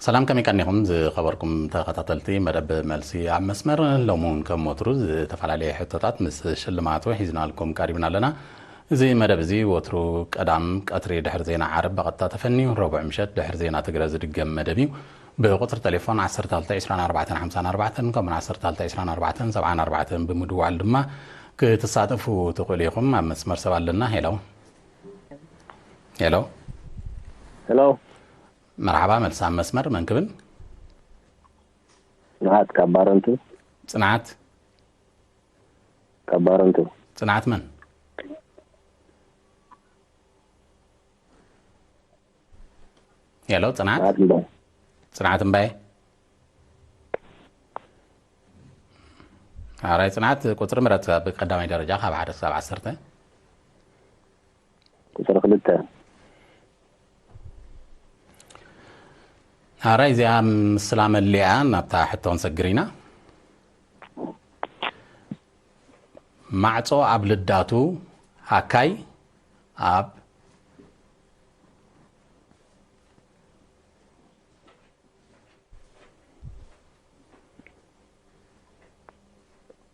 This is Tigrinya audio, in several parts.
ሰላም፣ ከመይ ቀኒኹም ዝኸበርኩም ተኸታተልቲ መደብ መልሲ ኣብ መስመር? ሎሚ እውን ከም ወትሩ ዝተፈላለየ ሕቶታት ምስ ሽልማቱ ሒዝናልኩም ቀሪብና ኣለና። እዚ መደብ እዚ ወትሩ ቀዳም ቀትሪ ድሕሪ ዜና ዓርብ ብቐጥታ ተፈንዩ፣ ረቡዕ ምሸት ድሕሪ ዜና ትግረ ዝድገም መደብ እዩ። ብቁጽሪ ቴሌፎን ዓሰርተ ክልተ ዕስራን ኣርባዕተን ሓምሳን ኣርባዕተን ከምኡን ዓሰርተ ክልተ ዕስራን ኣርባዕተን ሰብዓን ኣርባዕተን ብምድዋል ድማ ክትሳተፉ ትኽእሉ ኢኹም። ኣብ መስመር ሰብ ኣለና። ሄሎ። ሄሎ። ሄሎ። መርሓባ፣ መልሲ ኣብ መስመር። መን ክብል? ጽንዓት ካብ ባረንቱ። ጽንዓት። ካብ ባረንቱ። ጽንዓት መን? ሄሎ፣ ጽንዓት። ጽንዓት እምበይ። ጽንዓት እምባይ። ኣራይ ጽንዓት፣ ቁጽሪ ምረጽ። ኣብ ቀዳማይ ደረጃ ካብ ሓደ ክሳብ ዓሰርተ። ቁጽሪ ክልተ። ኣራይ እዚኣ ምስላ መሊኣ ናብታ ሕቶ ክንሰግር ኢና። ማዕጾ ኣብ ልዳቱ፣ ሃካይ ኣብ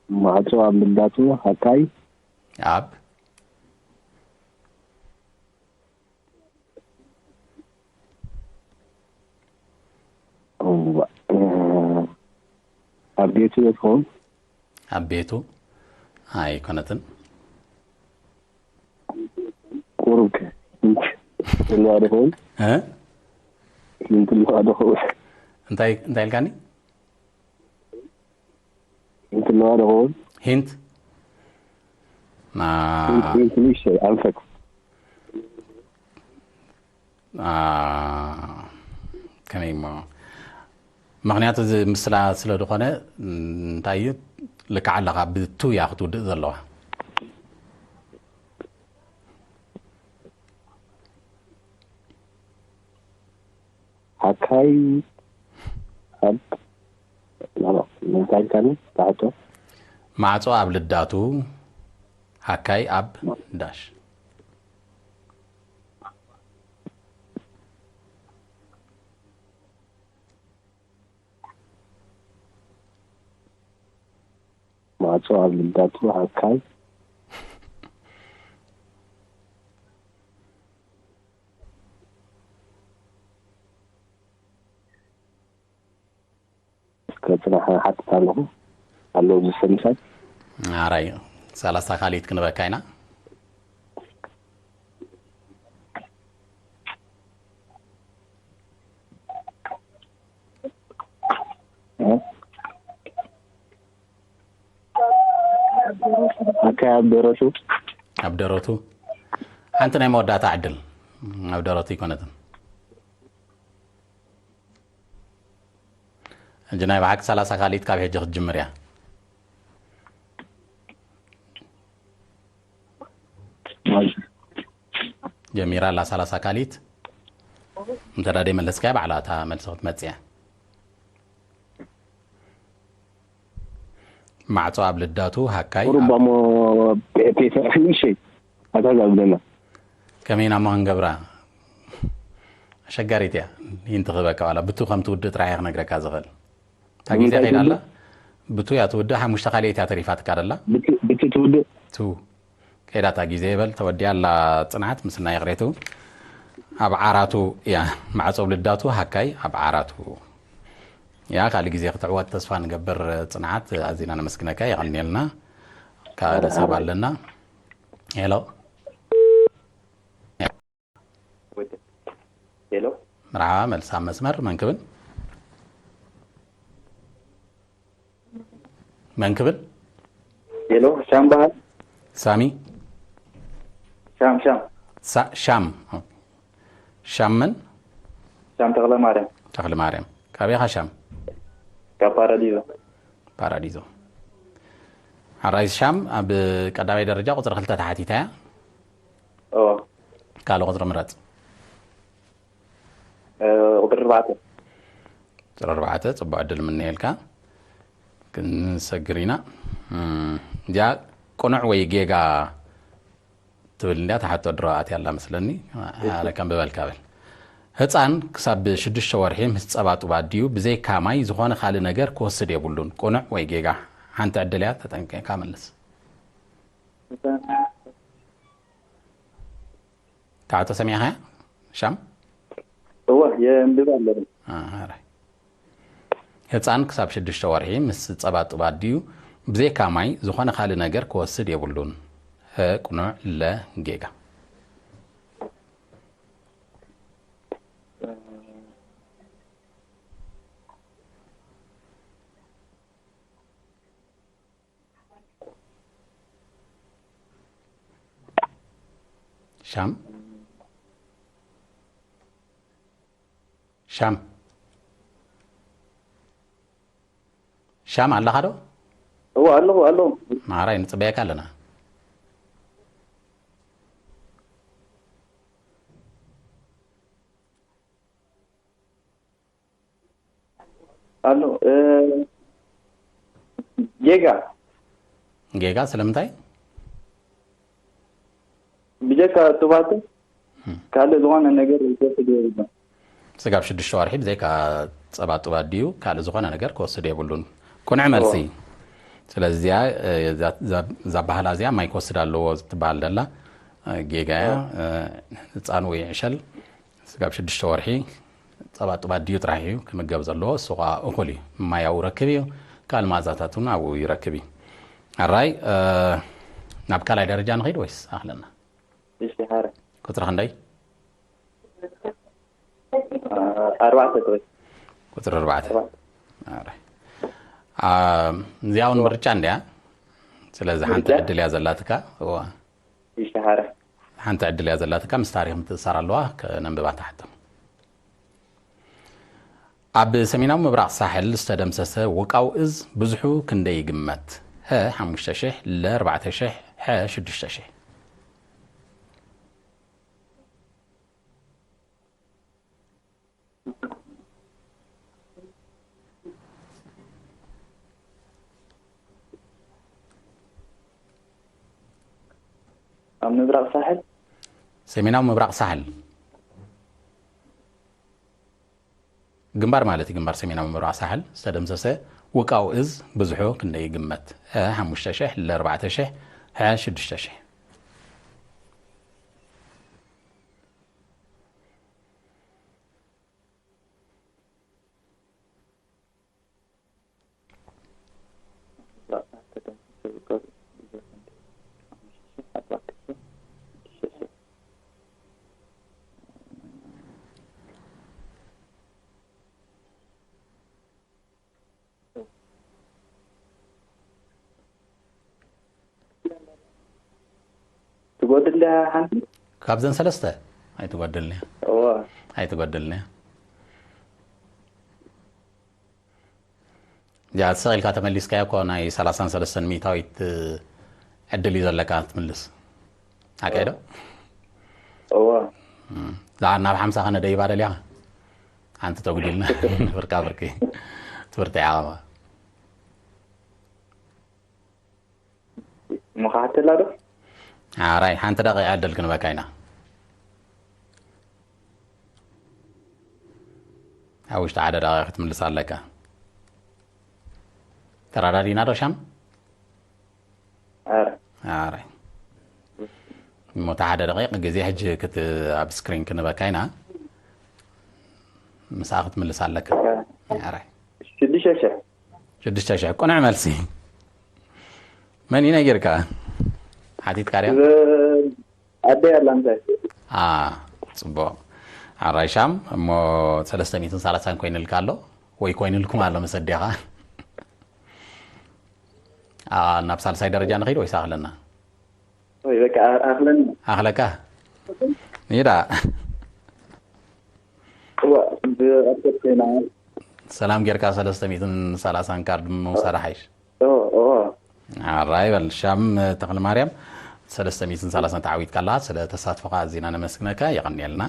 ማዕጾ ኣብ ልዳቱ፣ ሃካይ ኣብ እዋ፣ እ፣ ኣብ ቤቱ ዶ ትኸውን? ኣብ ቤቱ ኣይኮነትን። ቁሩብ ከ እንትልዋ ዶ ኸውን? እ? እንትልዋ ዶ ኸውን? እንታይ እንታይ ኢልካኒ? እንትልዋ ዶ ኸውን? ሂንት ና ንእሽተይ ኣንፈት። ኣ፣ ከመይ እሞ? ምኽንያቱ እዚ ምስላ ስለ ዝኾነ እንታይ እዩ? ልክዓ ኣለኻ፣ ብቱ እያ ክትውድእ ዘለዋ። ሃካይ ኣብ ላላ እንታይ ኢልካኒ? ታሕቶ ማዕጾ ኣብ ልዳቱ፣ ሃካይ ኣብ ዳሽ። ማዕጾ ኣብ ልዳቱ፣ ሃካይ እስከ ጽናሕ፣ ሓትት ኣለኹ። ኣለዉ ዝሰምሳት። ኣራይ፣ ሰላሳ ካልኢት ክንበካ ኢና። ኣካይ ኣብ ደረቱ። ኣብ ደረቱ። ሓንቲ ናይ መወዳእታ ዕድል። ኣብ ደረቱ ኣይኮነትን። ሕጂ ናይ ብሓቂ ሰላሳ ካልኢት ካብ ሕጂ ክትጅምር እያ። ጀሚራ ኣላ ሰላሳ ካልኢት። እንተ ደኣ ደይመለስካያ ባዕላ እታ መልሲ ክትመጽእ እያ። ማዕጾ ኣብ ልዳቱ ሃካይ ቁሩብ ኣብ እሞ ፔ-፣ ፔ-፣ ንእሽተይ ኣታ ዛብለና። ከመይ ኢና እሞ ክንገብራ? ኣሸጋሪት እያ። ይንትኽበካ ዋላ ብቱ ከም ትውድእ ጥራሕ እየ ክነግረካ ዝኽእል። እታ ግዜ ንምንታይ ከይዳ ኣላ። ትውድእ? ብቱ እያ ትውድእ፣ ሓሙሽተ ካልኢት እያ ተሪፋትካ ደላ። ብቲ-፣ ብቲ ትውድእ? ቱ ከይዳ እታ ግዜ ይበል፣ ተወዲኣ ኣላ ጽንዓት፣ ምስና ይቕሬቱ። ኣብ ዓራቱ እያ፣ ማዕጾ ኣብ ልዳቱ፣ ሃካይ ኣብ ዓራቱ። ያ፣ ካልእ ግዜ ክትዕወት ተስፋ ንገብር ጽንዓት፣ ኣዚና ነመስግነካ፣ የቐንየልና። ካልእ ሰብ ኣለና። ሄሎ። ሄሎ። መርሓባ፣ መልሲ ኣብ መስመር፣ መን ክብል? መን ክብል? ሄሎ፣ ሻም በሃል። ሳሚ? ሻም፣ ሻም። ሳ-፣ ሻም። ሻም መን? ሻም ተኽለ ማርያም። ተኽለ ማርያም። ካበይ ኢኻ ሻም? ካብ ፓራዲዞ። ፓራዲዞ። ኣራይ ሻም፣ ኣብ ቀዳማይ ደረጃ ቁጽሪ ክልተ ተሓቲታ እያ። ኦ። ካልእ ቁጽሪ ምረጽ። እ፣ ቁጽሪ ኣርባዕተ። ቁጽሪ ኣርባዕተ፣ ጽቡቕ ዕድል ምነየልካ። ክንሰግር ኢና። እም፣ እዚኣ ቅኑዕ ወይ ጌጋ ትብል እንድያ፣ እታ ሕቶ ድሮ ኣትያ ኣላ መስለኒ። ኣነ ከንብበልካ በል። ህፃን ክሳብ ሽዱሽተ ወርሒ ምስ ፀባ ጡብ ኣዲኡ ብዘይካ ማይ ዝኾነ ካልእ ነገር ክወስድ የብሉን። ቅኑዕ ወይ ጌጋ? ሓንቲ ዕድል እያ፣ ተጠንቂቕካ መልስ። ታዕቶ ሰሚዕኻያ? ሻም? እወ፣ የንብብ ኣለኹ። ኣረ። ህፃን ክሳብ ሽዱሽተ ወርሒ ምስ ፀባ ጡብ ኣዲኡ ብዘይካ ማይ ዝኾነ ካልእ ነገር ክወስድ የብሉን። ሀ ቅኑዕ፣ ለ ጌጋ። ሻም ሻም ሻም ኣለኻ ዶ? እወ ኣለኹ ኣለኹ። ማራይ ንጽበየካ ኣለና። ኣሎ እ፣ ጌጋ ጌጋ ስለምንታይ? ብጀካ ጡባቱ ካልእ ዝኾነ ነገር ይወስድ የብሉን። ስጋብ ሽዱሽተ ወርሒ ብዘይካ ጸባ ጡብ ኣዲኡ ካልእ ዝኾነ ነገር ክወስድ የብሉን። ቅኑዕ መልሲ። ስለዚ እዚኣ፣ እ፣ እዛ እዛ- እዛ ባህላ እዚኣ ማይ ክወስድ ኣለዎ ትበሃል ደላ፣ እ፣ ጌጋ እያ። እ፣ ህፃን ወይ ዕሸል ስጋብ ሽዱሽተ ወርሒ ጸባ ጡብ ኣዲኡ ጥራሕ እዩ ክምገብ ዘለዎ። እሱ ኸዓ እኹል እዩ። ማይ ኣብኡ ይረክብ እዩ። ካልእ መኣዛታት እውን ኣብኡ ይረክብ እዩ። ኣራይ፣ እ፣ ናብ ካልኣይ ደረጃ ንኸይድ ወይስ ኣኽለና? እሺ፣ ሓረ ቁፅሪ ክንደይ? ኣርባዕተ ጥራይ። ቁፅሪ ኣርባዕተ። ኣርባዕተ። ኣራይ። አ፣ እዚኣ እውን ምርጫ እንድያ። ስለዚ ሓንቲ ምርጫ? ዕድል እያ ዘላትካ። እዋ። እሺ፣ ሓረ ሓንቲ ዕድል እያ ዘላትካ። ምስ ታሪኽ ምትእሳር ኣለዋ። ከነንብባ ትሓቶ። ኣብ ሰሜናዊ ምብራቕ ሳሕል ዝተደምሰሰ ውቃው እዝ ብዙሑ ክንደይ ይግመት? ሀ ሓሙሽተ ሽሕ፣ ለ ኣርባዕተ ሽሕ፣ ሐ ሽዱሽተ ሽሕ። ኣብ ምብራቕ ሳሕል ሰሜናዊ ምብራቕ ሳሕል ግንባር ማለት እዩ። ግንባር ሰሜናዊ ምብራቕ ሳሕል ዝተደምሰሰ ውቃው እዝ ብዙሑ ክንደይ ይግመት? ሀ ሓሙሽተ ሽሕ፣ ለ ኣርባዕተ ሽሕ፣ ሐ ሽዱሽተ ሽሕ። ትጎድል ሓንቲ ካብዘን ሰለስተ ኣይትጎድልንያ። እወ ኣይትጎድልንያ። ያ ስቕ ኢልካ ተመሊስካዮ እኮ ናይ ሰላሳን ሰለስተን ሚእታዊት ዕድል እዩ ዘለካ ትምልስ። ሓቀይ ዶ? እወ እዛ ናብ ሓምሳ ከነደይባ ደልያ ሓንቲ ተጉዲልና። ፍርቃ ፍርቂ ትምህርቲ ዓቐባ ምኻሕተላ ዶ? ኣራይ ሓንቲ ደቂቃ ዕድል ክንበካ ኢና። ኣብ ውሽጢ ሓደ ደቂቃ ክትምልስ ኣለካ። ተራዳዲና ዶ ሻም? ኣረ ኣራይ እሞ እታ ሓደ ደቂቅ ግዜ ሕጂ ክት ኣብ ስክሪን ክንበካ ኢና። ምስኣ ክትምልስ ኣለካ። ኣራይ ሽዱሽተ ሽሕ ሽዱሽተ ሽሕ ቅኑዕ መልሲ። መን እዩ ነጊርካ? ሓቲትካ ድያ? ኣደይ ኣላ እንታይ አ ጽቡቕ። ኣራይ ሻም እሞ ሰለስተ ሚእትን ሰላሳን ኮይንልካ ኣሎ ወይ ኮይንልኩም ኣሎ ምስ ኣዴኻ? አ፣ ናብ ሳልሳይ ደረጃ ንኸይድ ወይስ ኣኽለና? ወይ በቃ ኣኽለኒ ኣኽለካ? ይዳ እዋ ብኣርተት ኮይና ሰላም ጌርካ ሰለስተ ሚእትን ሰላሳን ካርድ ምውሳድ ሓይሽ። ኦ ኦ ኣራይ በል ሻም ተኽለ ማርያም ሰለስተ ሚእትን ሰላሳን ተዓዊትካ ኣለኻ። ስለ ተሳትፎኻ ኣዚና ነመስግነካ። የቐንየልና።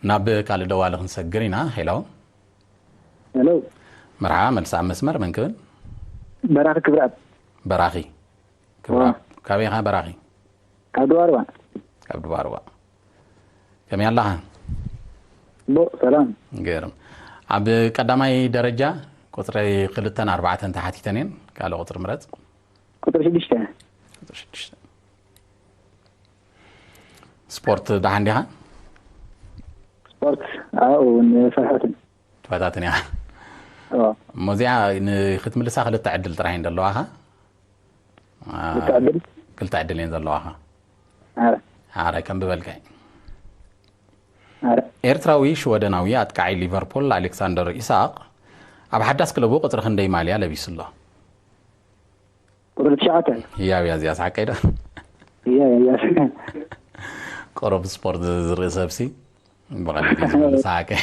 ናብ ካልእ ደዋሊ ክንሰግር ኢና። ሄሎ ሄሎ መርሓባ፣ መልሲ ኣብ መስመር መን ክብል? በራኺ ክብርኣብ በራኺ ክብርኣብ። ካበይ ኢኻ በራኺ? ካብ ደዋርባ ካብ ድባርዋ። ከመይ ኣለኻ? ጽቡቕ፣ ሰላም። ገርም። ኣብ ቀዳማይ ደረጃ ቁጽሪ ክልተን ኣርባዕተን ተሓቲተን እየን። ካልእ ቁጽሪ ምረጽ። ቁጽሪ ሽዱሽተ። ቁጽሪ ሽዱሽተ። ስፖርት ደሓን ዲኻ? ስፖርት፣ ኣው፣ ንፈታትን። ትፈታትን እያ። ኣዎ። እሞ እዚኣ ን-፣ ክትምልሳ ክልተ ዕድል ጥራሕ እየን ዘለዋኻ። ኣ፣ ክልተ ዕድል? ክልተ ዕድል እየን ዘለዋኻ። ኣረ። ኣረ፣ ከም ብበልካ እዩ። ኣረ። ኤርትራዊ ሽወደናዊ ኣጥቃዓይ ሊቨርፑል ኣሌክሳንደር ኢሳቕ ኣብ ሓዳስ ክለቡ ቁጽሪ ክንደይ ማልያ ለቢሱ ኣሎ? ቁጽሪ ትሽዓተ። ህያብ እያ እዚኣ፣ ሰሓቀይ ዶ? እያ፣ እያ። ቁሩብ ስፖርት ዝርኢ ሰብሲ ብቐሊሉ እዩ ዝምልስ፣ ሰሓቀይ።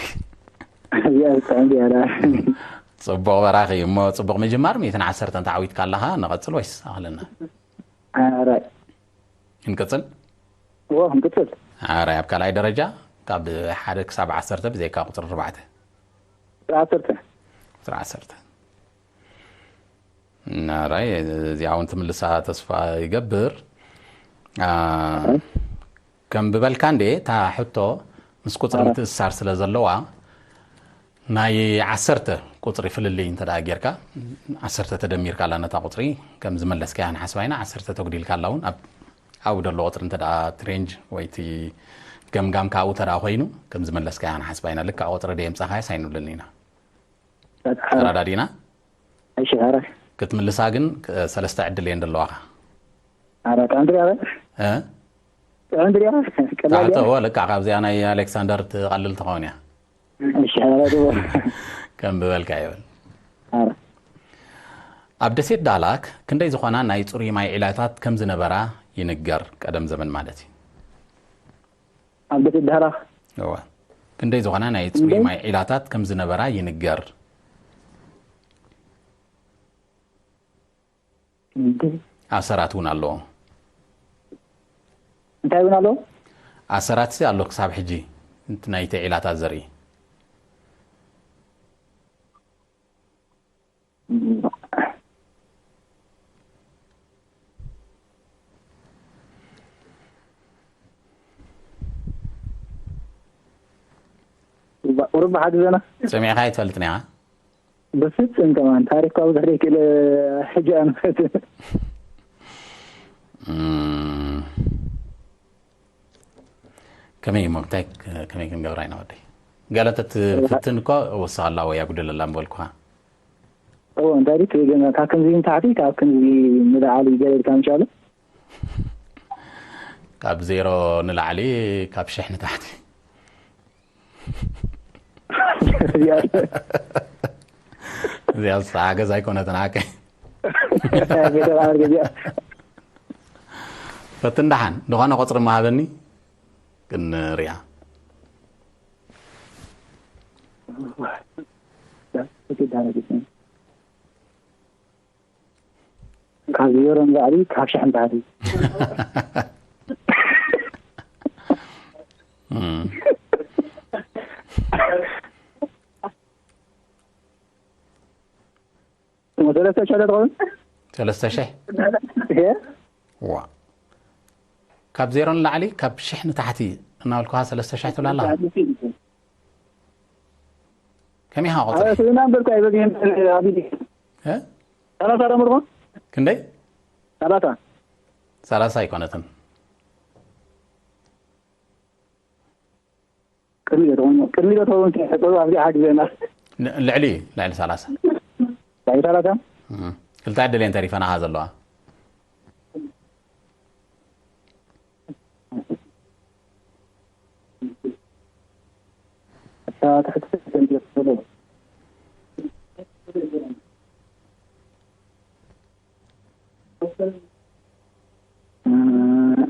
እያ፣ ብጣዕሚ እያ፣ ኣረ። ጽቡቕ በራኺ። እሞ ጽቡቕ ምጅማር፣ ሚእትን ዓሰርተን ተዓዊትካ ኣለኻ። ንቐጽል ወይስ ኣኽለና? ኣረ። ክንቅጽል? እዎ፣ ክንቅጽል። ኣረ፣ ኣብ ካልኣይ ደረጃ ካብ ሓደ ክሳብ ዓሰርተ ብዘይካ ቁጽሪ ኣርባዕተ። ቁጽሪ ዓሰርተ። ቁጽሪ ዓሰርተ። ናራይ፣ እዚኣ እውን ትምልሳ ተስፋ ይገብር። ኣ፣ ከም ብበልካ እንዴ፣ እታ ሕቶ ምስ ቁጽሪ ኣረ። ምትእስሳር ስለ ዘለዋ፣ ናይ ዓሰርተ ቁጽሪ ፍልልይ እንተ ደኣ ጌርካ፣ ዓሰርተ ተደሚርካ ኣላ ነታ ቁጽሪ፣ ከም ዝመለስካያ ንሓስባ ኢና። ዓሰርተ ተጉዲልካ ኣላ እውን፣ ኣብ፣ ኣብኡ ዘሎ ቁጽሪ እንተ ደኣ እቲ ሬንጅ ወይ እቲ ገምጋምካ ኣብኡ እንተ ደኣ ኮይኑ፣ ከም ዝመለስካያ ንሓስባ ኢና። ልክዕ ቁጽሪ ደየምጻኻያስ ኣይንብልን ኢና። ኣረ። ተረዳዲና? እሺ፣ ኣረ። ክትምልሳ ግን፣ ክ-፣ ሰለስተ ዕድል እየን ዘለዋኻ። ኣረ፣ ጥዕምቲ ድያ? እ? ጥዕምቲ ድያ? ቀላል ድያ? ታሕተዎ፣ ልክዕ ካብዚኣ ናይ ኣሌክሳንደር ትቐልል ትኸውን እያ። እሺ፣ ኣረ፣ ድዎ። ከም ብበልካ ይበል። ኣረ። ኣብ ደሴት ዳህላክ ክንደይ ዝኾና ናይ ጽሩይ ማይ ዒላታት ከም ዝነበራ ይንገር፣ ቀደም ዘመን ማለት እዩ። ኣብ ደሴት ዳህላክ? እወ። ክንደይ ዝኾና ናይ ጽሩይ ማይ ዒላታት ከም ዝነበራ ይንገር። ኣሰራት እውን ኣለዎ። እንታይ እውን ኣለዎ? ኣሰራት ኣሎ ክሳብ ሕጂ፣ እቲ ናይቲ ዒላታት ዘርኢ። ቁሩብ ሓግዘና። ሰሚዕካ ኣይትፈልጥን ኢኻ? ብፍጹም ከማን ታሪክ ካብ ብዙሕ ደይክእል ሕጂ ኣንፈት። እም፣ ከመይ እሞ፣ እንታይ ክ-፣ ከመይ ክንገብራ ኢና ወደይ? ገለ ተትፍትን እኮ ወስኽ ኣላ ወይ ኣጉድል ኣላ ምበልኩኻ። እዎ፣ እንታይ ድዩ፣ ካብ ከምዚ ንታሕቲ፣ ካብ ከምዚ ንላዕሊ ገለ ኢልካ ምሻሉ? ካብ ዜሮ ንላዕሊ፣ ካብ ሽሕ ንታሕቲ። እዚኣስ ሓገዝ ኣይኮነትን፣ ሓቀይ። ፈትን ደሓን፣ ዝኾነ ቁጽሪ ምሃበኒ፣ ክንሪኣ። ካብ ዜሮ ንላዕሊ፣ ካብ ሽሕ ንታሕቲ። እም። እሞ ሰለስተ ሽሕ ዶ ትኸውን? ሰለስተ ሽሕ? እየ። ዋ። ካብ ዜሮ ንላዕሊ፣ ካብ ሽሕ ንታሕቲ እናበልኩኻ ሰለስተ ሽሕ ትብል ኣለኻ? ከመይ ኢኻ ቆጽሪ? ኣረ፣ ስብና እምበር እኮ ኣይበዝሕን፣ ኣብይ። እ? ሰላሳ ዶ ምርኮ? ክንደይ? ሰላሳ። ሰላሳ ኣይኮነትን። ቅድሚ ዶ ትኸውን? ቅድሚ ዶ ትኸውን? ሕቆ ኣብዚ ሓግዘና። ል-፣ ልዕሊ፣ ልዕሊ ሰላሳ። ልዕሊ ሰላሳ? እም። ክልተ ዕድል እየን ተሪፈናኻ ዘለዋ።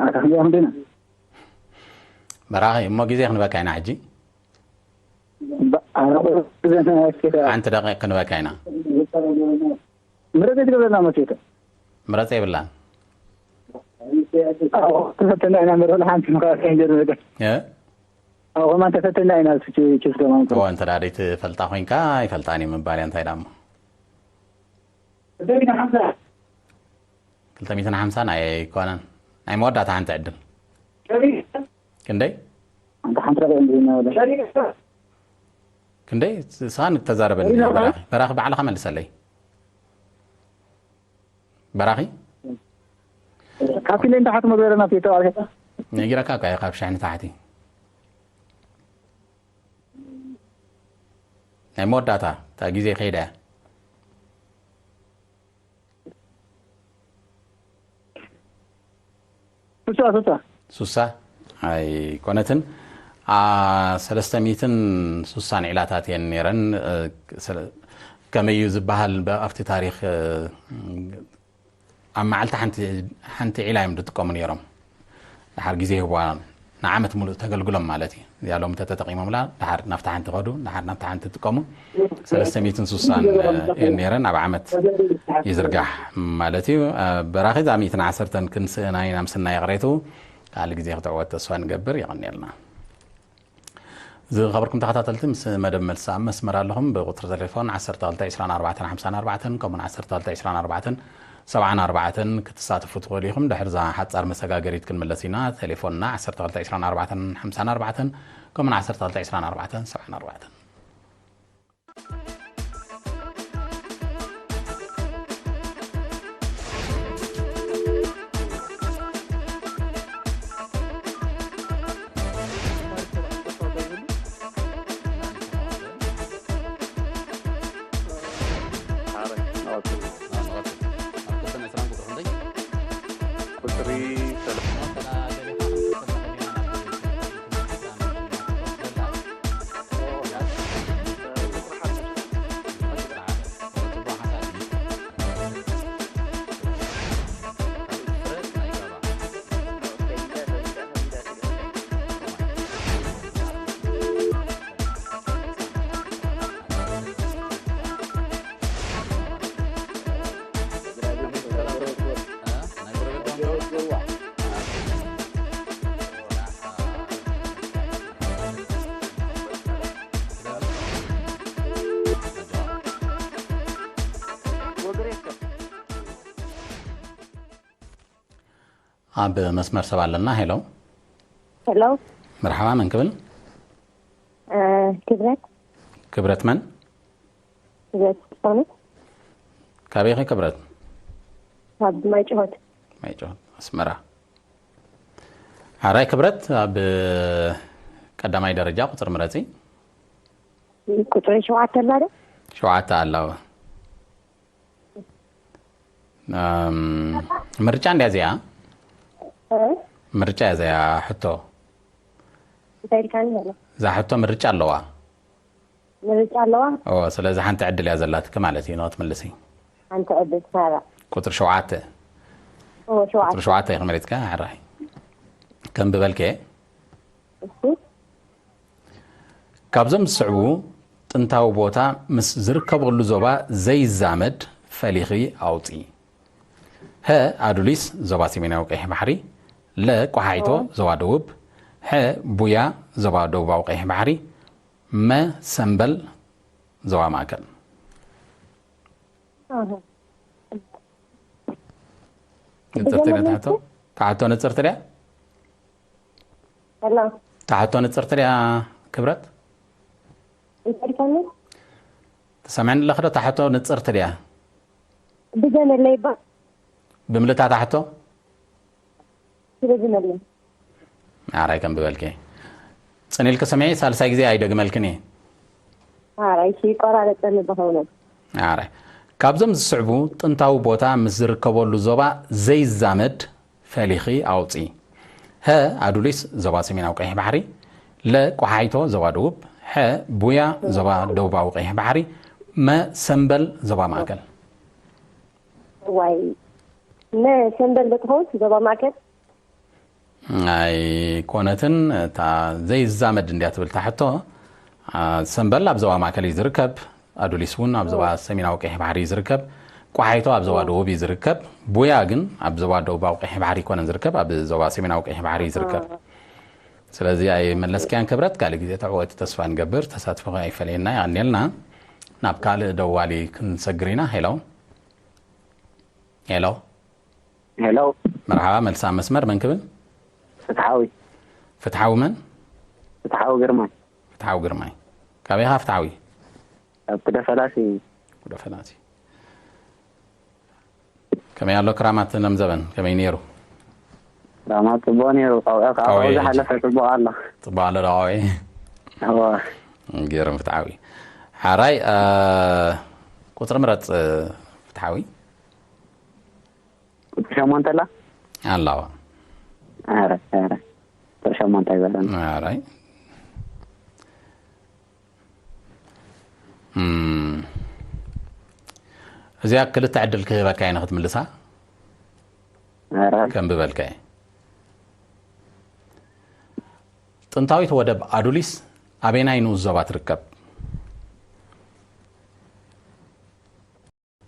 ኣታ ክንደይ ክንደይና? በራኺ፣ እሞ ግዜ ክንበካ ኢና ሕጂ። ባ-፣ ኣረ፣ ዘና፣ ሓንቲ ደቂቕ ክንበካ ኢና። ምረጽ ትገብረና መሲሉ። ምረጽ የብላን። ኣዎ፣ ተፈተና ኢና፣ ምረጽ ሓንቲ ምኻድ ከይንገር ነገር። እ? ኣዎ፣ ከማን ተፈተና ኢና፣ እሱ ች-፣ ችስ ከማን። እዎ፣ እንተ ደኣ ደይትፈልጣ ኮይንካ፣ ኣይፈልጣን እየ ምባል እያ፣ እንታይ ደኣ እሞ? ክልተ ሚእትን ሓምሳን ኣይኮነን። ናይ መወዳእታ ሓንቲ ዕድል። ክንደይ? ኣንታ ሓንቲ ረቂቕ እንዲና ወደ ክንደይ? ስኻ ንተዛረበኒ። በራኺ በራኺ ባዕልኻ መልሰለይ። በራኺ ካፊለይ እንታሓት መገረ ናብ ተባልከ ነጊረካ እኳ እየ ካብ ሽሕ ንታሕቲ። ናይ መወዳእታ እታ ግዜ ከይዳ እያ። ሱሳ ሱሳ ሱሳ ኣይኮነትን። ኣ፣ ሰለስተ ሚእትን ሱሳን ዒላታት እየን ነይረን። እ፣ ሰለ-፣ ከመይ እዩ ዝበሃል ብ-፣ ኣብቲ ታሪኽ፣ እ፣ ኣብ መዓልቲ ሓንቲ፣ ሓንቲ ዒላ እዮም ዝጥቀሙ ነይሮም። ድሓር ግዜ ይህብዋ ንዓመት ሙሉእ ተገልግሎም ማለት እዩ። እዚኣ ሎሚ ተተጠቂሞምላ ድሓር ናብታ ሓንቲ ከዱ፣ ድሓር ናብታ ሓንቲ ትጥቀሙ። ሰለስተ ሚእትን ሱሳን እየን ነይረን ኣብ ዓመት ይዝርጋሕ ማለት እዩ። በራኺ እዛ ሚእትን ዓሰርተን ክንስእና ኢና ምስናይ ቅሬቱ ካልእ ግዜ ክትዕወት ተስፋ ንገብር። የቐንየልና። ዝኸበርኩም ተኸታተልቲ፣ ምስ መደብ መልሲ ኣብ መስመር ኣለኹም። ብቁጽሪ ቴሌፎን ዓሰርተ ክልተ ዕስራን ኣርባዕተን ሓምሳን ኣርባዕተን ከምኡን ዓሰርተ ክልተ ዕስራን ኣርባዕተን ሰብዓን ኣርባዕተን ክትሳተፉ ትኽእሉ ኢኹም። ድሕሪ እዛ ሓጻር መሰጋገሪት ክንምለስ ኢና። ቴሌፎንና ዓሰርተ ክልተ ዕስራን ኣርባዕተን ሓምሳን ኣርባዕተን ከምኡን ዓሰርተ ክልተ ዕስራን ኣርባዕተን ሰብዓን ኣርባዕተን። ቁጽሪ ኣብ መስመር ሰብ ኣለና። ሄሎ። ሄሎ። መርሓባ፣ መን ክብል? እ፣ ክብረት። ክብረት መን? ክብረት ትኾኑ? ካበይ ኢኺ ክብረት? ካብ ማይ ጭሆት። ማይ ጭሆት፣ ኣስመራ። ሓራይ ክብረት፣ ኣብ ቀዳማይ ደረጃ ቁጽሪ ምረጺ። ቁጽሪ ሸውዓተ ኣላ ዶ? ሸውዓተ ኣላ። እም፣ ምርጫ እንድያ እዚኣ? እ? ምርጫ እያ እዚኣ ሕቶ። እንታይ ኢልካኒ ዘሎ? እዛ ሕቶ ምርጫ ኣለዋ። ምርጫ ኣለዋ? ኦ፣ ስለዚ ሓንቲ ዕድል እያ ዘላትኪ ማለት እዩ፣ ንኽትምልሲ። ሓንቲ ዕድል፣ ሳራ። ቁጽሪ ሸውዓተ። ኦ፣ ሸውዓተ። ቁጽሪ ሸውዓተ ኢኺ መሪጽካ፣ ሕራይ። ከም ብበልከ? እሺ። ካብዞም ዝስዕቡ ጥንታዊ ቦታ ምስ ዝርከበሉ ዞባ ዘይዛመድ ፈሊኺ ኣውጺ። ሀ፣ ኣዱሊስ፣ ዞባ ሰሜናዊ ቀይሕ ባሕሪ። ለ፣ ቆሓይቶ፣ ኦ። ዞባ ደቡብ። ሐ፣ ቡያ፣ ዞባ ደቡባዊ ቀይሕ ባሕሪ። መ፣ ሰምበል፣ ዞባ ማእከል። ኣሁ። ንጽርቲ ድያ ብዘመን ታሕቶ? ታሕቶ ንጽርቲ ድያ? ሄሎ። ታሕቶ ንጽርቲ ድያ ክብረት? እንታይ ድካኒ? ትሰምዕኒ ኣለኺ ዶ? ታሕቶ ንጽርቲ ድያ? ብዘመለይ ባ። ብምልታ ታሕቶ? ስለዚ መለይ። ኣራይ ከም ብበልኪ። ጽን ኢልኪ ስምዒ፣ ሳልሳይ ግዜ ኣይደግመልክን እየ። ኣራይ፣ እሺ፣ ይቆራረጸኒ ብኸውነ። ኣራይ። ካብዞም ዝስዕቡ ጥንታዊ ቦታ ምስ ዝርከበሉ ዞባ ዘይዛመድ ፈሊኺ ኣውጺ። ሀ፣ ኣዱሊስ፣ ዞባ ሰሜናዊ ቀይሕ ባሕሪ። ለ፣ ቆሓይቶ፣ ዞባ ደቡብ። ሐ፣ ቡያ፣ ዞባ ደቡባዊ ቀይሕ ባሕሪ። መ፣ ሰምበል፣ ዞባ ማእከል። ዋይ፣ መ፣ ሰምበል ዶ ትኸውን? ዞባ ማእከል? ኣይኮነትን። እታ ዘይዛመድ እንድያ ትብል እታ ሕቶ። አ፣ ሰምበል ኣብ ዞባ ማእከል እዩ ዝርከብ። ኣዱሊስ እውን ኣብ ዞባ ኦ። ሰሜናዊ ቀይሕ ባሕሪ እዩ ዝርከብ። ቆሓይቶ ኣብ ዞባ ኦ። ደቡብ እዩ ዝርከብ። ቡያ ግን ኣብ ዞባ ደቡባዊ ቀይሕ ባሕሪ ኣይኮነን ዝርከብ፣ ኣብ ዞባ ሰሜናዊ ቀይሕ ባሕሪ እዩ ዝርከብ። ኦ። ስለዚ ኣይመለስክያን ክብረት፣ ካልእ ግዜ ተዕወቲ ተስፋ ንገብር። ተሳትፎ ኣይፈለየና፣ የቐንየልና። ናብ ካልእ ደዋሊ ክንሰግር ኢና። ሄሎ። ሄሎ። ሄሎ። መርሓባ፣ መልሲ ኣብ መስመር፣ መን ክብል? ፍትሓዊ። ፍትሓዊ መን? ፍትሓዊ ግርማይ። ፍትሓዊ ግርማይ። ካበይ ኢኻ ፍትሓዊ? ኣብ ኩደፈላሲ። ኩደፈላሲ። ከመይ ኣሎ ክራማት ነምዘበን? ከመይ ነይሩ? ክራማት ጽቡቕ ነይሩ። ካብኡ ዝሓለፈ ጽቡቕ ኣሎ። ጽቡቕ ኣሎ ዶ ካብኡ? እዎ። ገርም ፍትሓዊ። ሓራይ ቁፅሪ ምረፅ ፍትሓዊ። ቁፅሪ ሸሞንተ ኣላ? ኣላዋ። ኧረ ኧረ ቁፅሪ ሸሞንተ ኣይበለን። ሓራይ እዚኣ ክልተ ዕድል ክህበካ እየ ንክትምልሳ። ኧረ ከንብበልካ እየ። ጥንታዊት ወደብ ኣዱሊስ ኣበየናይ ንኡስ ዞባ ትርከብ?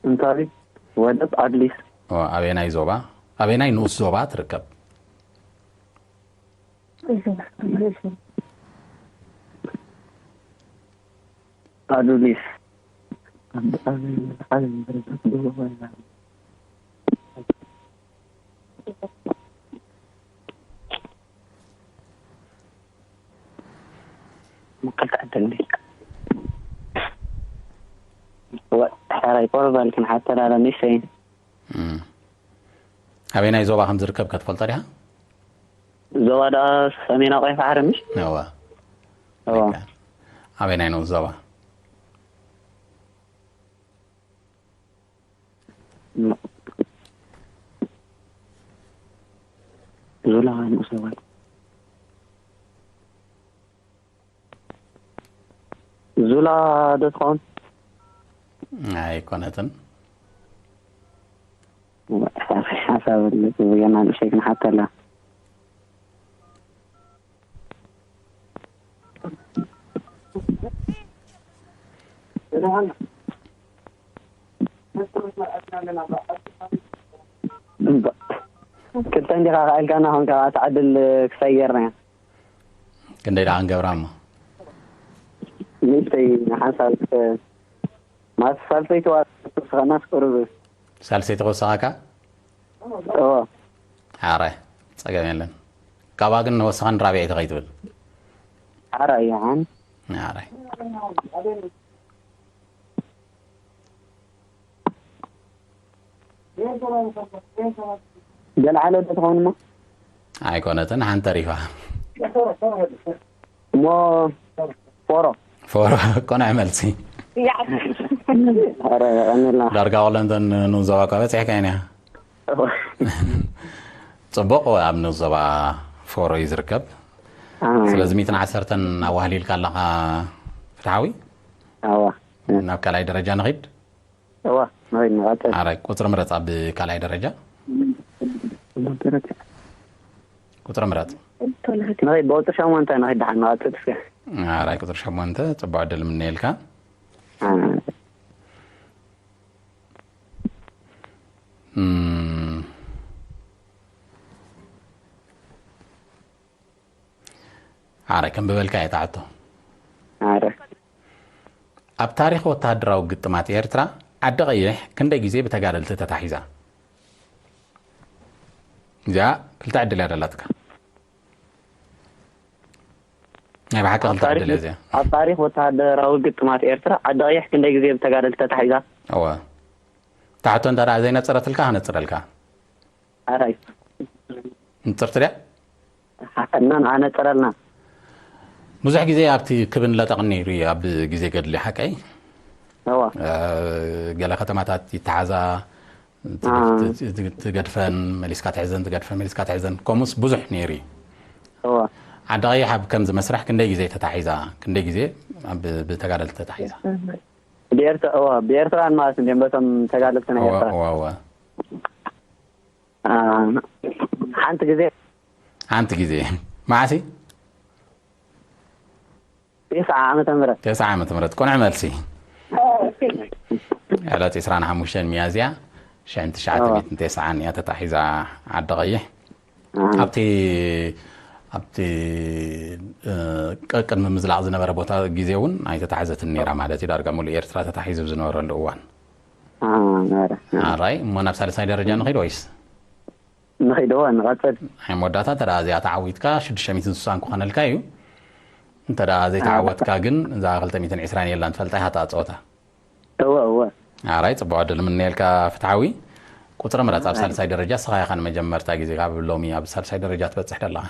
ጥንታዊት ወደብ ኣዱሊስ። ኣበየናይ ዞባ ኣበየናይ ንኡስ ዞባ ትርከብ? ኣዱሊስ ሕራይ ቆርባል ክንሓተላለ ንሰይን ኣበየናይ ዞባ ከም ዝርከብ ከትፈልጦ ዲኻ? ዞባ ደኣ ሰሜናዊ ቀይሕ ባሕሪ ምሽ? እወ። እወ። ኣበየናይ ንኡስ ዞባ? ዙላ ንኡስ ዞባ። ዙላ ዶ ትኸውን? ኣይኮነትን። ሓሳብ የና ንእሸይ ክንሓተላ። ክልተ እንዲኻ ከኣልካና ኾንካ ትዓድል ክሳይ ጌርና እያ። ክንደይ ደኣ ክንገብራ እሞ? ንእሽተይ ንሓንሳብ ማለት ሳልሰይቲ ዋላ ትወስኸናስ ቁሩብ። ሳልሰይቲ ክወስኻካ? እዎ። ኣረ ጸገም የለን። ካብኣ ግን ንወስኻን ራብዐይቲ ከይትብል። ኣረ እያ ሓን። ኣረ ገልዓለ ዶ ትኸውን እሞ? ኣይኮነትን ሓንቲ ተሪፋ። እሞ ፎሮ። ፎሮ ቆንዕ መልሲ። ኣረ ቀኒልና። ዳርጋ ኩለን እተን ንኡስ ዞባ እኳ በጺሕካየን እያ። ጽቡቕ ኣብ ንኡስ ዞባ ፎሮ እዩ ዝርከብ። ስለዚ ሚእትን ዓሰርተን ኣዋህሊልካ ኣለኻ ፍትሓዊ። ኣዋ ናብ ካልኣይ ደረጃ ንኺድ። እዋ ንኸይድ ንቐጽል። ኣረ ቁፅሪ ምረፅ ኣብ ካልኣይ ደረጃ። ቁፅሪ ምረፅ። ንኸይድ ብቁፅሪ ሸሞንተ ንኸይድ ደሓን ንቐጽል እስከ። ኣራይ ቁፅሪ ሸሞንተ ፅቡቅ ዕድል ምነየልካ። ኣረ ከንብበልካ እየ እታ ሕቶ። ኣረ ኣብ ታሪኽ ወተሃደራዊ ግጥማት ኤርትራ ዓዲ ቀይሕ ክንደይ ግዜ ብተጋደልቲ ተታሒዛ? እዚኣ ክልተ ዕድል እያ ደላትካ። ናይ ብሓቂ ክልተ ዕድል እያ እዚኣ። ኣብ ታሪኽ ወተሃደራዊ ግጥማት ኤርትራ ዓዲ ቀይሕ ክንደይ ግዜ ብተጋደልቲ ተታሒዛ? እወ። እታ ሕቶ እንተ ዘይነፀረትልካ ክነፅረልካ። ኣራይ ንፅርቲ ድያ? ሓቀና ንዓነፀረልና። ብዙሕ ግዜ ኣብቲ ክብን ለጠቕን ነይሩ እዩ ኣብ ግዜ ገድሊ ሓቀይ። እዋ ገለ ከተማታት ይተሓዛ፣ ትገድፈን መሊስካ ትሕዘን፣ ትገድፈን መሊስካ ትሕዘን፣ ከምኡስ ብዙሕ ነይሩ እዩ። እዋ ዓዲ ቀይሕ ኣብ ከምዚ መስርሕ ክንደይ ግዜ ተታሒዛ? ክንደይ ግዜ ኣብ ብተጋደልቲ ተታሒዛ? ብኤርትራ እዋ ብኤርትራውያን ማለት እንዲም በቶም ተጋደልቲ ናይ እወ ኤርትራ እወ እወ ሓንቲ ግዜ ሓንቲ ግዜ መዓሲ ተስዓ ዓመተ ምህረት ተስዓ ዓመተ ምህረት ቁኑዕ መልሲ። ዕለት ዕስራን ሓሙሽተን ሚያዝያ ሽሕን ትሽዓተ ሚእትን ተስዓን እያ ተታሒዛ ዓዲ ቀይሕ። ኣብቲ ኣብቲ ቅድሚ ምዝላቕ ዝነበረ ቦታ ግዜ እውን ኣይተታሕዘትን ነይራ ማለት እዩ። ዳርጋ ሙሉእ ኤርትራ ተታሒዙ ዝነበረሉ እዋን። ኣራይ እሞ ናብ ሳልሳይ ደረጃ ንኺድ ወይስ ንኺድ እዋ ንቐፅል። ናይ መወዳእታ ተዳ እዚኣ ተዓዊትካ ሽዱሽተ ሚእትን ስሳን ክኾነልካ እዩ። እንተ ደኣ ዘይተዓወትካ ግን እዛ ክልተ ሚእትን ዕስራን የላን ትፈልጣ ኢኻ እታ ጸወታ። እወ እወ። ኣራይ ጽቡቕ ዕድል ምንየልካ ፍትሓዊ። ቁጽሪ ምረጽ ኣብ ሳልሳይ ደረጃ፣ ንስኻ ኢኻ ንመጀመርታ ግዜ ካብ ሎሚ ኣብ ሳልሳይ ደረጃ ትበጽሕ ዘለኻ።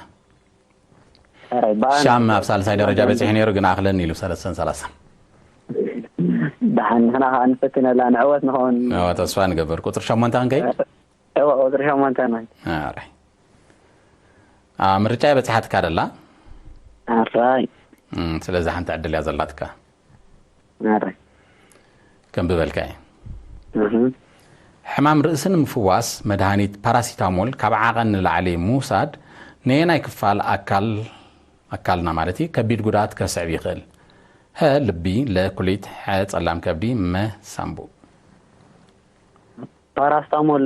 ኣራይ ባን ሻም ኣብ ሳልሳይ ደረጃ በጺሑ ነይሩ፣ ግን ኣኽለኒ ኢሉ ሰለስተን ሰላሳን። ደሓን ንሕና ከዓ ንፈትነላ ንዕወት ንኸውን። እወ፣ ተስፋ ንገብር። ቁጽሪ ሸሞንተ ክንከይ? እወ ቁፅሪ ሸሞንተ ነው። ኣራይ። ኣ፣ ምርጫ በጺሓትካ ደላ? ኣራይ እም፣ ስለዚ ሓንቲ ዕድል እያ ዘላትካ። ኣራይ ከም ብበልካ እየ። እህ ሕማም ርእሲ ንምፍዋስ መድሃኒት ፓራሲታሞል ካብ ዓቐን ንላዕሊ ምውሳድ ነየናይ ክፋል ኣካል ኣካልና ማለት እዩ ከቢድ ጉድኣት ከስዕብ ይኽእል? ሀ ልቢ፣ ለ ኩሊት፣ ሐ ጸላም ከብዲ፣ መ ሳምቡእ። ፓራስታሞል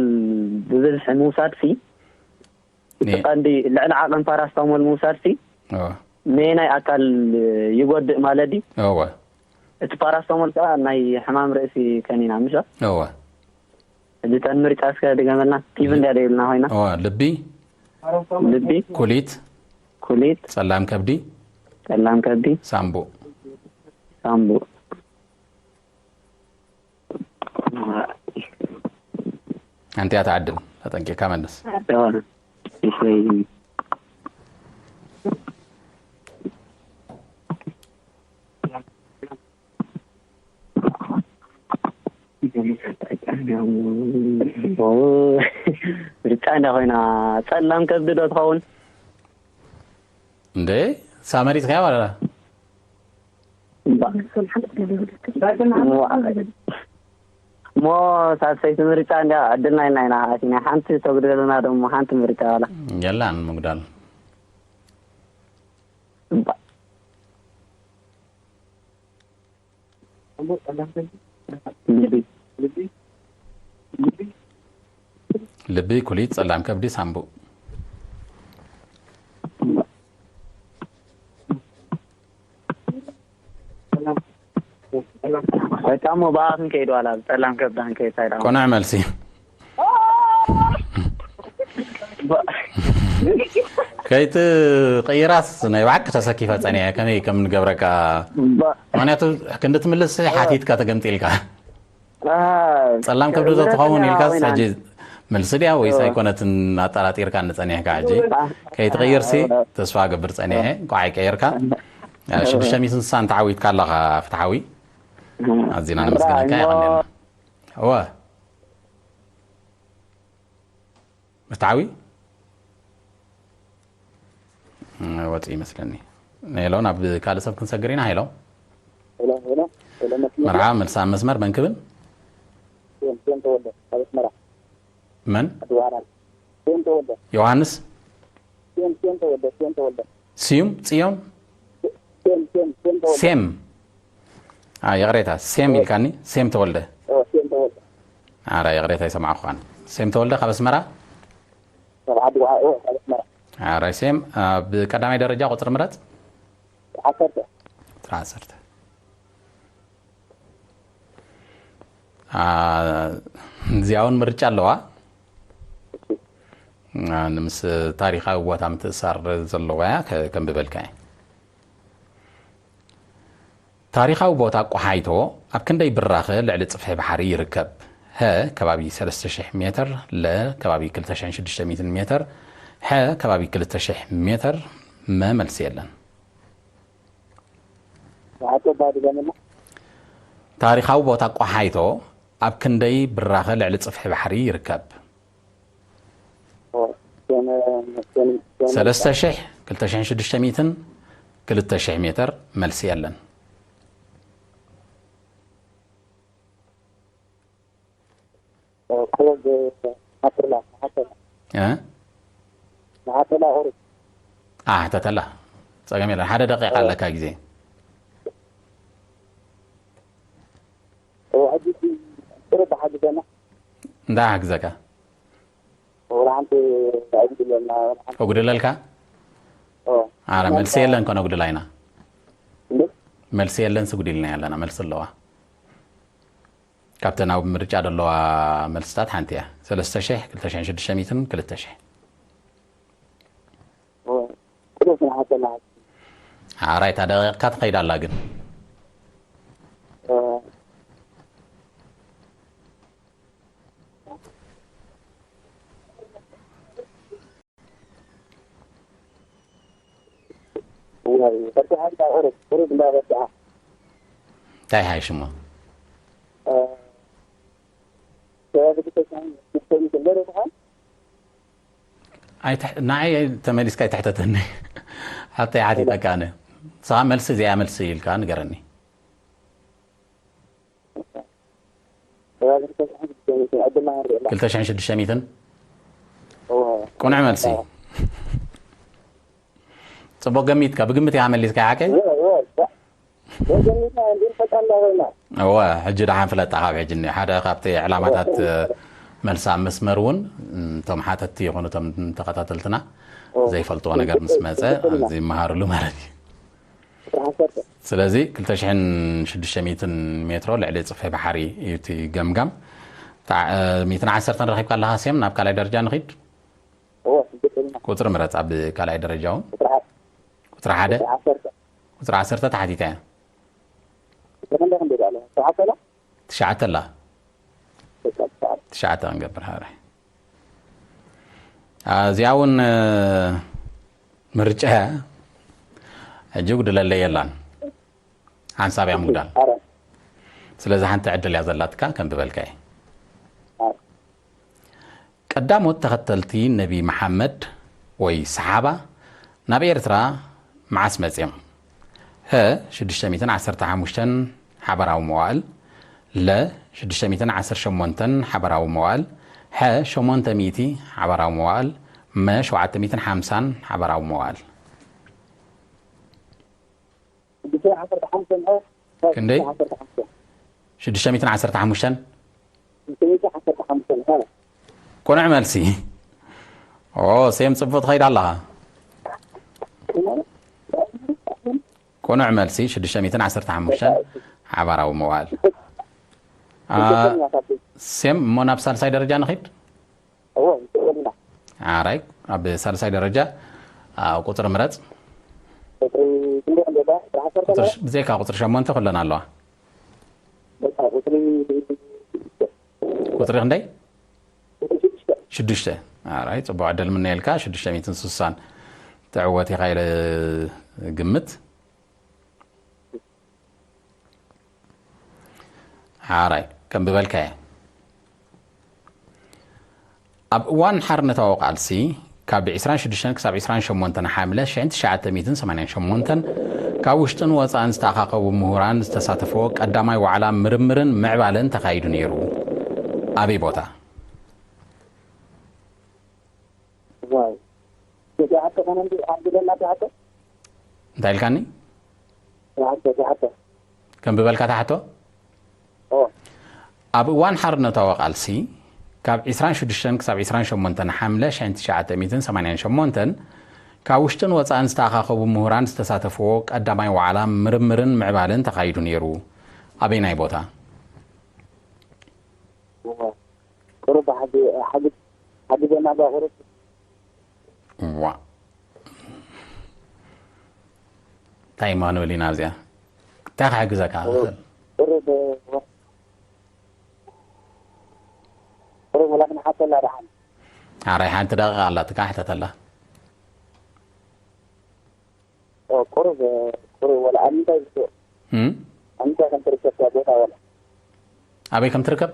ብብዝሒ ምውሳድ ሲ እቲ ኒ- ቀንዲ ልዕሊ ዓቐን ፓራስታሞል ምውሳድ ሲ ኦ፣ ነየናይ ኣካል ይጎድእ ማለት ድዩ? እወ፣ እቲ ፓራስታሞል ከዓ ናይ ሕማም ርእሲ ከኒና ምሽ እወ። እዚ ተን ምርጫ እስከ ድገመልና። ቲቪ እንዲያ ደይብልና ኮይና እወ፣ ልቢ፣ ልቢ፣ ኩሊት፣ ኩሊት፣ ጸላም ከብዲ፣ ጸላም ከብዲ፣ ሳምቡእ። ሳምቡእ። ኣንቲያ ተዓድል ተጠንቂቕካ መልስ። ዶር ይሰይ ምርጫ እንዳ ኮይና ጸላም ከብዲ ዶ ትኸውን? እንዴ ሳመሪት ከያ ዋላ እምባ። እሞ ሳልሰይቲ ምርጫ እንዲያ ዕድልና ኢልና ኢና ኣቲና ሓንቲ ተጉድለና ደሞ ሓንቲ ምርጫ ዋላ የላን ምጉዳል። እምባ። ልቢ፣ ኩሊት፣ ጸላም ከብዲ፣ ሳምቡእ። ወይ ከዓ እሞ ብኣ ክንከይድ ዋላ ብጸላም ከብዳ ክንከይድ ሳይዳ ቅኑዕ መልሲ። ከይትቕይራስ ናይ ብሓቂ ተሰኪፈ ጸኒሐ ከመይ ከም ንገብረካ። ምክንያቱ ክንዲ ትምልስ ሓቲትካ ተገምጢልካ። ጸላም ከብዲ ዶ ትኸውን ኢልካስ ሕጂ መልሲ ድያ ወይስ ኣይኮነትን ኣጠራጢርካ ንጸኒሕካ? ሕጂ ከይትቕይርሲ ተስፋ ገብር ጸኒሐ። እንኳዕ ኣይቀየርካ። ሽዱሽተ ሚእትን ስሳን ተዓዊትካ ኣለኻ ፍትሓዊ። ኣዚና ነመስግነካ። የቐንየልና። እወ። ፍትሓዊ ወፂ ይመስለኒ። ሄሎ፣ ናብ ካልእ ሰብ ክንሰግር ኢና። ሄሎ፣ ሄሎ፣ ሄሎ፣ ሄሎ፣ መስመር መርሓባ፣ መልሳ ኣብ መስመር። መን ክብል? ስዮን፣ ስዮን ተወልደ ካብ ኣስመራ። መን? ኣድዋራ። ስዮን ተወልደ። ዮሃንስ? ስዮን፣ ስዮን ተወልደ፣ ስዮን ተወልደ። ስዩም? ጽዮን? ስዮን፣ ስዮን፣ ስዮን ተወልደ። ሴም? አ፣ ይቕሬታ፣ ሴም ኢልካኒ? ሴም ተወልደ። ኦ፣ ስዮን ተወልደ። ኣረ፣ ይቕሬታ፣ ይሰማዕኩኻን። ሴም ተወልደ ካብ ኣስመራ? ካብ ዓዲ ውሃ፣ ኦ፣ ካብ ኣስመራ። ኣረ፣ ሴም፣ ኣብ ቀዳማይ ደረጃ ቁጽሪ ምረጽ። ዓሰርተ። ቁጽሪ ዓሰርተ። አ፣ እዚኣ እውን ምርጫ ኣለዋ። አ፣ ንምስ ታሪኻዊ ቦታ ምትእሳር ዘለዋ እያ፣ ከ-፣ ከም ብበልካ እየ። ታሪኻዊ ቦታ ቆሓይቶ ኣብ ክንደይ ብራኸ ልዕሊ ጽፍሒ ባሕሪ ይርከብ? ሀ፣ ከባቢ ሰለስተ ሽሕ ሜትር፣ ለ፣ ከባቢ ክልተ ሽሕን ሽዱሽተ ሚእትን ሜትር፣ ሐ፣ ከባቢ ክልተ ሽሕ ሜትር። መ፣ መልሲ የለን። ዓቶ ባዲ ገመና። ታሪኻዊ ቦታ ቆሓይቶ ኣብ ክንደይ ብራኸ ልዕሊ ጽፍሒ ባሕሪ ይርከብ? ኦ፣ ስዮን፣ ስዮን፣ ስዮን። ሰለስተ ሽሕ፣ ክልተ ሽሕን ሽዱሽተ ሚእትን፣ ክልተ ሽሕ ሜትር። መልሲ የለን። ቁሩብ ንሓተላ፣ ንሓተላ። እ? ንሓተላ ቁሩብ። ኣ፣ ተተላ። ጸገም የለን። ሓደ ደቂቃ ኣለካ ግዜ። ኦ፣ ሕጂ ቁሩብ ብሓግዘና። እንታይ ሓግዘካ? ወላ ሓንቲ ኣይጉድለና፣ ወላ ሓንቲ። ከጉድለልካ? ኦ። ኣረ፣ መልሲ የለን፣ ከነጉድላ ኢና። እንዴ? መልሲ የለን፣ ስጉዲልና ያለና መልሲ ኣለዋ። ካብተን ኣብ ምርጫ ዘለዋ መልስታት ሓንቲ እያ። ሰለስተ ሽሕ፣ ክልተ ሽሕን ሽዱሽተ ሚእትን፣ ክልተ ሽሕ። ኦ። ቁሩብ ንሓተላ። ኣራይ፣ እታ ደቂቕካ ትኸይድ ኣላ ግን። ወይ በርትዓ እንዳ ቁሩብ ቁሩብ እንዳ በርትዓ እንታይ ሓይሽ እሞ? እ፣ ከባቢ ክልተ ሺሕን ሽዱሽተን ይግበር ይኾን? ኣይትሕ- ንዓይ ተመሊስካ ኣይትሕተተኒ። ሓተይ ሓቲተካ ኣነ። ንስኻ መልሲ እዚኣ መልሲ ኢልካ ንገረኒ። ከባቢ ክልተ ሺሕን ሽዱሽተን ዕድልና ንርኢ ኣለና። ክልተ ሽሕን ሽዱሽተ ሚእትን እወ። ቁኑዕ መልሲ። ጽቡቅ ገሚትካ፣ ብግምት ኢኻ መሊስካ፣ ሓቀይ? እወ፣ እወ። ገሚትና እንዲን ፈጣን ኮይና። እወ፣ ሕጂ ደሓን ፍለጣ ካብ ሕጂ እኒ ሓደ ካብቲ ዕላማታት፣ እ፣ መልሲ ኣብ መስመር እውን፣ እም፣ እቶም ሓተትቲ ይኹኑ እቶም ተኸታተልትና ዘይፈልጥዎ ነገር ምስ መጸ፣ ዝመሃርሉ ማለት እዩ። ስለዚ ክልተ ሽሕን ሽዱሽተ ሚእትን ሜትሮ ልዕሊ ጽፍሒ ባሕሪ እዩ እቲ ገምጋም። ታ-፣ እ፣ ሚእትን ዓሰርተን ረኺብካ ኣለኻ፣ ሴም፣ ናብ ካልኣይ ደረጃ ንኺድ። እወ፣ ግጥልና። ቁጽሪ ምረጽ ኣብ ካልኣይ ደረጃ እውን። ቁጥሪ ሓደ። ቁጽሪ ሓደ። ቁጥሪ ዓሰርተ። ቁጽሪ ዓሰርተ ተሓቲታ እያ። ቁጥሪ ክንደይ ክንደይ ኣሎ? ሸውዓተ ኣላ? ትሽዓተ ኣላ። በቃ፣ ትሽዓተ። ትሽዓተ ክንገብር ሃረ። እዚኣ እውን፣ እ፣ ምርጫ እያ። ሕጂ ጉድለለይ የላን። ሓንሳብ እያ ምጉዳል። ኣረ። ስለዚ ሓንቲ ዕድል እያ ዘላትካ፣ ከም ዝበልካ እየ። ኣረ። ቀዳሞት ተኸተልቲ ነቢ መሓመድ ወይ ሰሓባ ናብ ኤርትራ መዓስ መጽዮም? ሀ፣ ሽዱሽተ ሚእትን ዓሰርተ ሓሙሽተን ሓበራዊ መዋእል፣ ለ፣ ሽዱሽተ ሚእትን ዓሰርተ ሸሞንተን ሓበራዊ መዋእል፣ ሐ፣ ሸሞንተ ሚእቲ ሓበራዊ መዋእል፣ መ፣ ሸውዓተ ሚእትን ሓምሳን ሓበራዊ መዋእል። ሽዱሽተ ዓሰርተ ሓሙሽተ። ክንደይ? ዓሰርተ ሓሙሽተ። ሽዱሽተ ሚእትን ዓሰርተ ሓሙሽተን። ሽዱሽተ ዓሰርተ ሓሙሽተ። ቁኑዕ መልሲ። ኦ፣ ሴም ጽቡቅ ትኸይድ ኣለኻ። ቁኑዕ መልሲ፣ ሽዱሽተ ሚእትን ዓሰርተ ሓሙሽተን ሓባራዊ መዋእል። አ፣ ሴም፣ እሞ ናብ ሳልሳይ ደረጃ ንኺድ። እዎ፣ ይኽእልና። ኣራይ፣ ኣብ ሳልሳይ ደረጃ፣ አ፣ ቁጽሪ ምረጽ። ቁጽሪ ክንደይ፣ ክንደይ ደኣ? ቁጽሪ ዓሰርተ ቁጽሪ ደኣ? ሽ-፣ ብዘይካ ቁጽሪ ሸሞንተ ኩለን ኣለዋ። በቃ፣ ቁጽሪ ቁጽሪ ክንደይ? ቁጽሪ ሽዱሽተ። ሽዱሽተ። ኣራይ፣ ጽቡቕ ዕድል ምነየልካ። ሽዱሽተ ሚእትን ስሳን ትዕወት ኢኻ ኢለ ግምት። ሓራይ፣ ከም ዝበልካዮ፣ ኣብ እዋን ሓርነታዊ ቃልሲ፣ ካብ ዕስራን ሽዱሽተን ክሳብ ዕስራን ሸሞንተን ሓምለ ሽሕን ትሽዓተ ሚእትን ሰማንያን ሸሞንተን፣ ካብ ውሽጥን ወጻእን ዝተኣኻኸቡ ምሁራን ዝተሳተፍዎ ቀዳማይ ዋዕላ ምርምርን ምዕባለን ተኻይዱ ነይሩ። ኣበይ ቦታ? ዋይ። እቲ ሕቶ ከመ እንዲ ዓብድለና እቲ ሕቶ? እንታይ ኢልካኒ? እቲ ሕቶ፣ እቲ ሕቶ። ከም ብበልካ እቲ ሕቶ? ኦ። ኣብ እዋን ሓርነታዊ ቃልሲ፣ ካብ ዕስራን ሽዱሽተን ክሳብ ዕስራን ሸሞንተን ሓምለ ሽሕን ትሽዓተ ሚእትን ሰማንያን ሸሞንተን፣ ካብ ውሽጥን ወጻእን ዝተኣኻኸቡ ምሁራን ዝተሳተፍዎ ቀዳማይ ዋዕላ ምርምርን ምዕባለን ተኻይዱ ነይሩ። ኣበይናይ ቦታ? ኦ። ቁሩብ ሓጊ-፣ ሓጊ-፣ ሓጊዘና ዶ ቁሩብ? ዋ። እንታይ እሞ ክንብል ኢና ኣብዚኣ? እንታይ ክሕግዘካ ዝኽእል? ቁሩብ፣ ቁሩብ ወላ ክንሓተላ ደሓን። ኣራይ ሓንቲ ደቂቃ ኣላትካ፣ ሕተተላ። ኦ፣ ቁሩብ፣ ቁሩብ ወላ ኣብ ምንታይ ዝቶ-፣ እም? ኣብ ምንታይ ከም ትርከብ እታ ቦታ ወላ? ኣበይ ከም ትርከብ?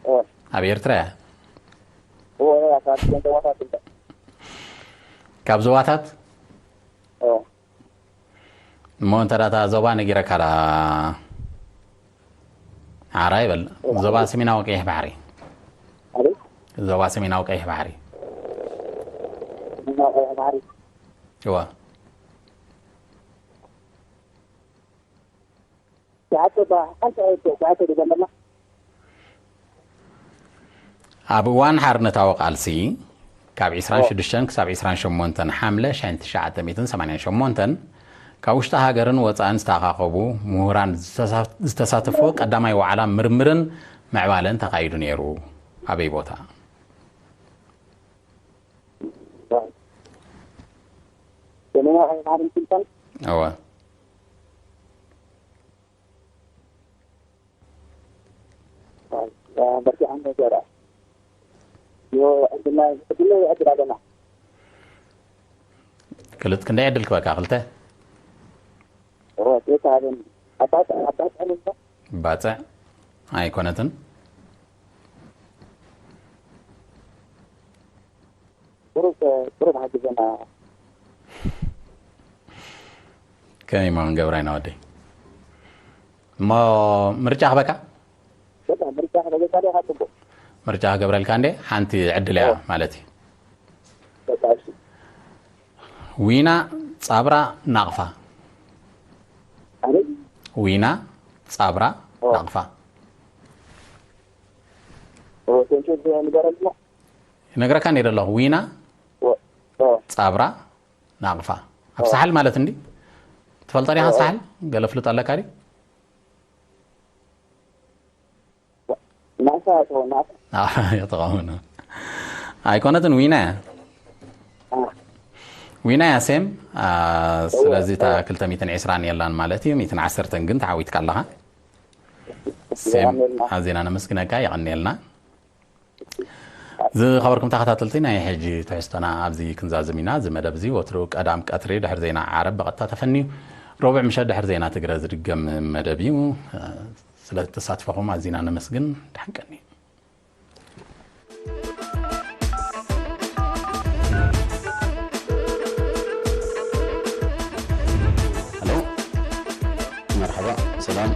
ኦ። ኣብ ኤርትራ እያ። ኦ፣ እያ፣ ካብ ዞባታት እንተ-፣ ካብ ዞባታት? ኦ። እሞ እንተ ደኣ እታ ዞባ ነጊረካ ደኣ፣ ሓራይ በል። ዞባ ሰሜናዊ ቀይሕ ባሕሪ። ኣበይ? ዞባ ሰሜናዊ ቀይሕ ባሕሪ። ሰሜናዊ ቀይሕ ባሕሪ። እወ። ትሓቶ ባ-፣ ሓንቲ ኣይቶ-፣ ትሓቶ ዶ ዘለና? ኣብ እዋን ሓርነታዊ ቃልሲ፣ ካብ ዕስራን ሽዱሽተን ክሳብ ዕስራን ሸሞንተን ሓምለ ሽሕን ትሽዓተ ሚእትን ሰማንያን ሸሞንተን፣ ካብ ውሽጢ ሃገርን ወጻእን ዝተኣኻኸቡ ምሁራን ዝተሳ-፣ ዝተሳተፍዎ ቀዳማይ ዋዕላ ምርምርን ምዕባለን ተኻይዱ ነይሩ። ኣበይ ቦታ? ሰሜናዊ ቀይሕ ባሕሪ ምክልኻል? እወ። በርቲዖም ነገራ ዕድል ኣለና። ክልት ክንደይ ዕድል ክበካ? ክልተ። ሮቴት ኣበን ኣባጥ ኣባጥ ኣበን ባፅዕ ኣይኮነትን። ቁሩብ ቁሩብ ሓግዘና። ከመይ ማ ክንገብራ ኢና ወደይ? እሞ ምርጫ ክበካ? በቃ ምርጫ ክበካ ዲኻ ጽቡቕ። ምርጫ ክገብረልካ እንዴ? ሓንቲ ዕድል እያ እወ። ማለት እዩ። በቃ እሺ። ዊና፣ ጻብራ፣ ናቕፋ። ኣበይ? ዊና፣ ጻብራ፣ እወ። ናቕፋ። ሮቴት ንገረልና። ይነግረካ እንዴ ዘለኹ? ዊና፣ ወ- ወ- ጻብራ፣ ናቕፋ። ኣብ ሳሕል ማለት እንዲ? ትፈልጦ ዲኻ እወ። ሳሕል? ገለ ፍልጥ ኣለካ ዲ? ናሳ ተወናት የተቃውሞ ኣይኮነትን ዊና እያ። ዊና እያ ሴም። ስለዚ እታ ክልተ ሚእትን ዕስራን የላን ማለት እዩ። ሚእትን ዓሰርተን ግን ተዓዊትካ ኣለኻ። ሴም ኣዝና ነመስግነካ፣ የቐንየልና። ዝኸበርኩም ተኸታተልቲ፣ ናይ ሕጂ ትሕዝቶና ኣብዚ ክንዛዝም ኢና። እዚ መደብ እዚ ወትሩ ቀዳም ቀትሪ ድሕሪ ዜና ዓረብ ብቐጥታ ተፈንዩ፣ ረቡዕ ምሸት ድሕሪ ዜና ትግረ ዝድገም መደብ እዩ። ስለ ተሳትፎኹም ኣዚና ነመስግን። ደሓን ቀኒ። ሄሎ፣ መርሓባ፣ ሰላም።